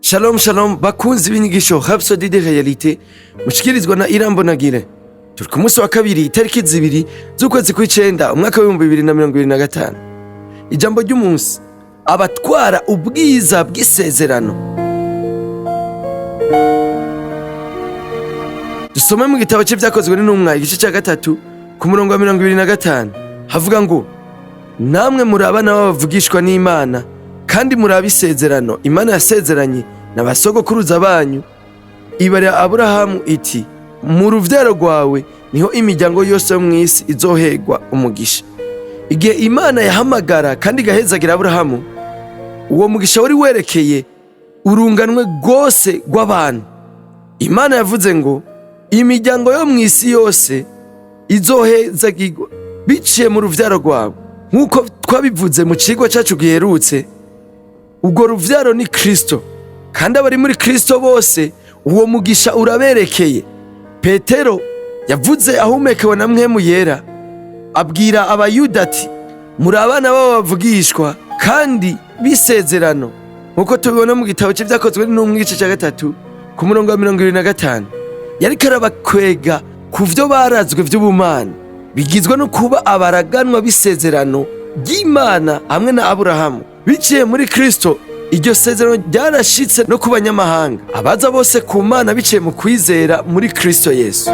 Shalom shalom, bakunzi b'inyigisho Rhapsody de Réalité mushikirizwa na Irambonagire. Turi ku munsi wa kabiri, itariki 2 z'ukwezi kw'icenda, umwaka w'2025. Ijambo ry'umunsi: abatwara ubwiza bw'isezerano. Dusome mu gitabo c'Ivyakozwe n'Intumwa, igice ca 3, ku murongo wa 25. Havuga ngo: "Namwe muri abana b'abavugishwa n'Imana, kandi muri ab'isezerano Imana yasezeranye na basogokuruza banyu, ibarira Aburahamu iti: 'Mu ruvyaro rwawe niho imiryango yose yo mw'isi izoherwa umugisha.'" Igihe Imana yahamagara kandi igahezagira Aburahamu, uwo mugisha wari werekeye urunganwe rwose rw'abantu. Imana yavuze ngo imiryango yo mw'isi yose izohezagirwa biciye mu ruvyaro rwawe. Nk'uko twabivuze mu cigwa cacu giherutse, urwo ruvyaro ni Kristo, kandi abari muri Kristo bose uwo mugisha uraberekeye. Petero yavuze ahumekewe na Mpwemu Yera, abwira Abayuda ati: "Muri abana babo bavugishwa kandi b'isezerano", nk'uko tubibona mu gitabo c'Ivyakozwe n'Intumwa, igice ca 3, ku murongo wa 25. Yariko arabakwega ku vyo barazwe vy'ubumana, bigizwe no kuba abaraganwa b'isezerano ry'Imana hamwe na Aburahamu biciye muri Kristo. Iryo sezerano ryarashitse no ku banyamahanga, abaza bose ku Mana biciye mu kwizera muri Kristo Yesu.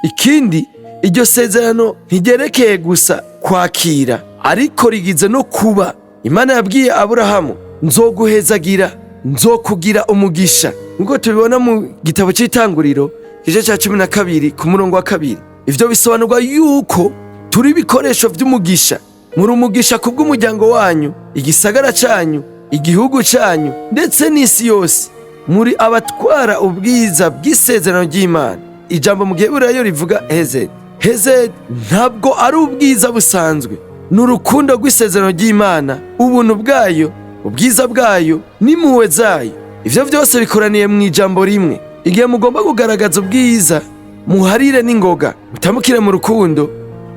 Ikindi, iryo sezerano ntiryerekeye gusa kwakira, ariko rigize no kuba. Imana yabwiye Aburahamu: "Nzoguhezagira, nzokugira umugisha", nk'uko tubibona mu gitabo c'Itanguriro, igice ca 12, ku murongo wa 2. Ivyo bisobanurwa yuko turi ibikoresho vy'umugisha. Muri umugisha kubw'umuryango wanyu, igisagara canyu, igihugu canyu, ndetse n'isi yose. Muri abatwara ubwiza bw'isezerano ry'Imana. Ijambo mu Giheburayo rivuga hezed. Hezed ntabwo ari ubwiza busanzwe, ni urukundo rw'isezerano ry'Imana, ubuntu bwayo, ubwiza bwayo n'impuhwe zayo. Ivyo vyose bikoraniye mu ijambo rimwe. Igihe mugomba kugaragaza ubwiza, muharire n'ingoga, mutamukire mu rukundo,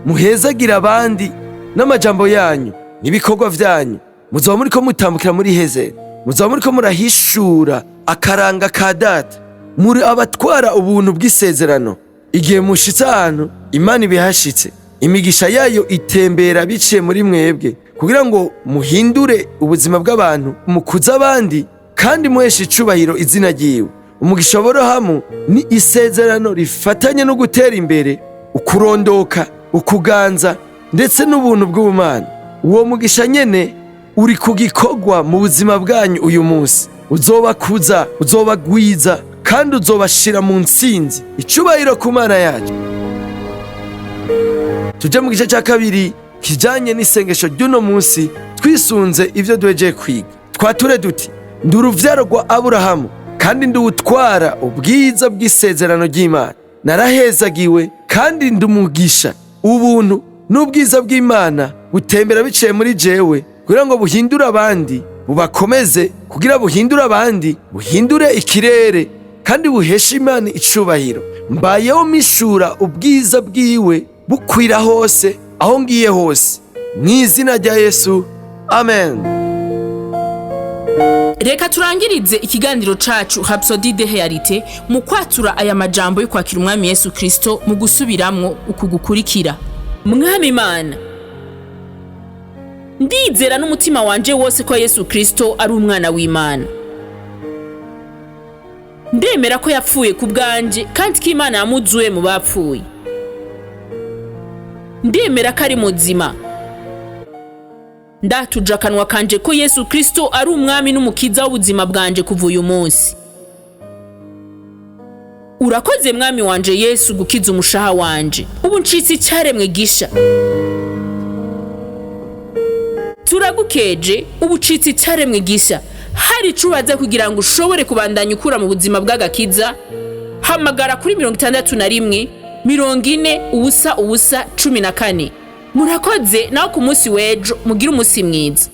muhezagire abandi n'amajambo yanyu n'ibikorwa vyanyu, muzoba muriko mutambukira muri hezed, muzoba muriko murahishura akaranga ka Data. Muri abatwara ubuntu bw'isezerano. Igihe mushitse ahantu, Imana ibihashitse, imigisha yayo itembera biciye muri mwebwe kugira ngo muhindure ubuzima bw'abantu, mukuze abandi, kandi muheshe icubahiro izina ryiwe. Umugisha wa Aburahamu ni isezerano rifatanye no gutera imbere, ukurondoka, ukuganza, ndetse n'ubuntu bw'ubumana. Uwo mugisha nyene uri ku gikorwa mu buzima bwanyu uyu munsi. Uzobakuza, uzobagwiza, kandi uzobashira mu ntsinzi. Icubahiro ku Mana yacu. Tuje mu gice cya kabiri kijanye n'isengesho ry'uno munsi. Twisunze ivyo duhejeye kwiga, twature duti: "Ndi uruvyaro rwa Aburahamu, kandi nduwutwara ubwiza bw'isezerano ry'Imana. Narahezagiwe kandi ndumugisha. Ubuntu n'ubwiza bw'Imana butembera biciye muri jewe kugira ngo buhindure abandi, bubakomeze, kugira buhindure abandi, buhindure ikirere, kandi buheshe Imana icubahiro. Mbayeho mishura ubwiza bwiwe bukwira hose aho ngiye hose, mu izina rya Yesu, amen." Reka turangirize ikiganiro cacu Rhapsody de Réalité mu kwatura aya majambo yo kwakira Umwami Yesu Kristo, mu gusubiramwo uku gukurikira: Mwami Imana, ndizera n'umutima wanje wose ko Yesu Kristo ari umwana w'Imana. Ndemera ko yapfuye ku bwanje kandi ko Imana yamuzuye mu bapfuye. Ndemera ko ari muzima. Ndatuje akanwa kanje ko Yesu Kristo ari Umwami n'Umukiza w'ubuzima bwanje kuva uyu munsi. Urakoze, Mwami wanje Yesu, gukiza umushaha wanje. Ubu ncitse icyaremwe gisha. Turagukeje, ubu ucitse icyaremwe gisha. Hari ico ubaza kugira ngo ushobore kubandanya ukura mu buzima bw'agakiza, hamagara kuri 61 40 0 0 14. Murakoze nawe ku munsi w'ejo. Mugire umunsi mwiza.